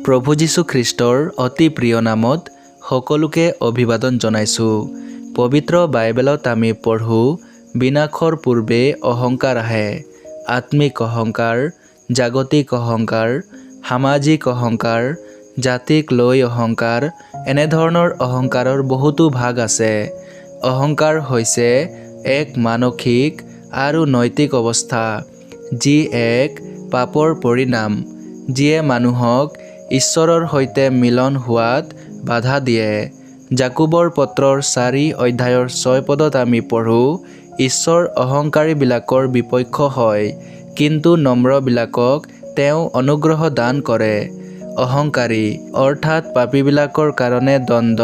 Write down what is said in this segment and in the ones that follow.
প্ৰভু যীশু খ্ৰীষ্টৰ অতি প্ৰিয় নামত সকলোকে অভিবাদন জনাইছোঁ। পবিত্ৰ বাইবেলত আমি পঢ়োঁ, বিনাশৰ পূৰ্বে অহংকাৰ আহে। আত্মিক অহংকাৰ, জাগতিক অহংকাৰ, সামাজিক অহংকাৰ, জাতিক লৈ অহংকাৰ, এনেধৰণৰ অহংকাৰৰ বহুতো ভাগ আছে। অহংকাৰ হৈছে এক মানসিক আৰু নৈতিক অৱস্থা, যি এক পাপৰ পৰিণাম, যিয়ে মানুহক ঈশ্বৰৰ সৈতে মিলন হোৱাত বাধা দিয়ে। যাকোবৰ পত্ৰৰ 4 অধ্যায়ৰ 6 পদত আমি পঢ়োঁ, ঈশ্বৰ অহংকাৰীবিলাকৰ বিপক্ষ হয়, কিন্তু নম্ৰবিলাকক তেওঁ অনুগ্ৰহ দান কৰে। অহংকাৰী অৰ্থাৎ পাপীবিলাকৰ কাৰণে দণ্ড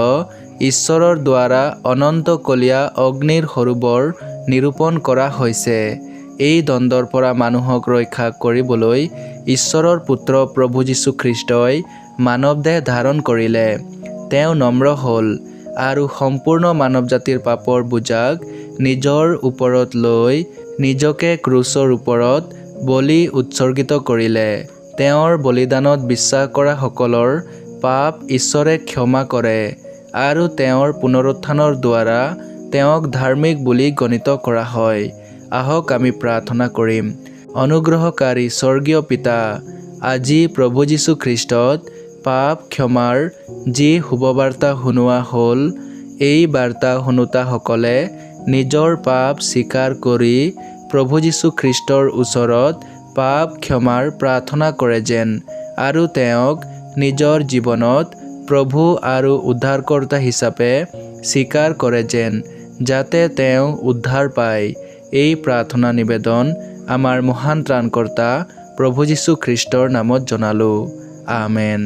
ঈশ্বৰৰ দ্বাৰা অনন্তকলীয়া অগ্নিৰ সৰোবৰ নিৰূপণ কৰা হৈছে। এই দণ্ডৰ পৰা মানুহক ৰক্ষা কৰিবলৈ ঈশ্বৰৰ পুত্ৰ প্ৰভু যীশু খ্ৰীষ্টই মানৱ দেহ ধাৰণ কৰিলে। তেওঁ নম্ৰ হ'ল আৰু সম্পূৰ্ণ মানৱ জাতিৰ পাপৰ বোজাক নিজৰ ওপৰত লৈ নিজকে ক্ৰুচৰ ওপৰত বলি উৎসৰ্গিত কৰিলে। তেওঁৰ বলিদানত বিশ্বাস কৰাসকলৰ পাপ ঈশ্বৰে ক্ষমা কৰে আৰু তেওঁৰ পুনৰুত্থানৰ দ্বাৰা তেওঁক ধাৰ্মিক বুলি গণিত কৰা হয়। আহক আমি প্ৰাৰ্থনা কৰিম। অনুগ্ৰহকাৰী স্বৰ্গীয় পিতা, আজি প্ৰভু যীশু খ্ৰীষ্টত পাপ ক্ষমাৰ যি শুভবাৰ্তা শুনোৱা হ'ল, এই বাৰ্তা শুনোতাসকলে নিজৰ পাপ স্বীকাৰ কৰি প্ৰভু যীশু খ্ৰীষ্টৰ ওচৰত পাপ ক্ষমাৰ প্ৰাৰ্থনা কৰে যেন আৰু তেওঁক নিজৰ জীৱনত প্ৰভু আৰু উদ্ধাৰকৰ্তা হিচাপে স্বীকাৰ কৰে যেন, যাতে তেওঁ উদ্ধাৰ পায়। এই প্ৰাৰ্থনা নিবেদন আমাৰ মহান ত্ৰাণকৰ্তা প্ৰভু যীশু খ্ৰীষ্টৰ নামত জনালোঁ। আমেন।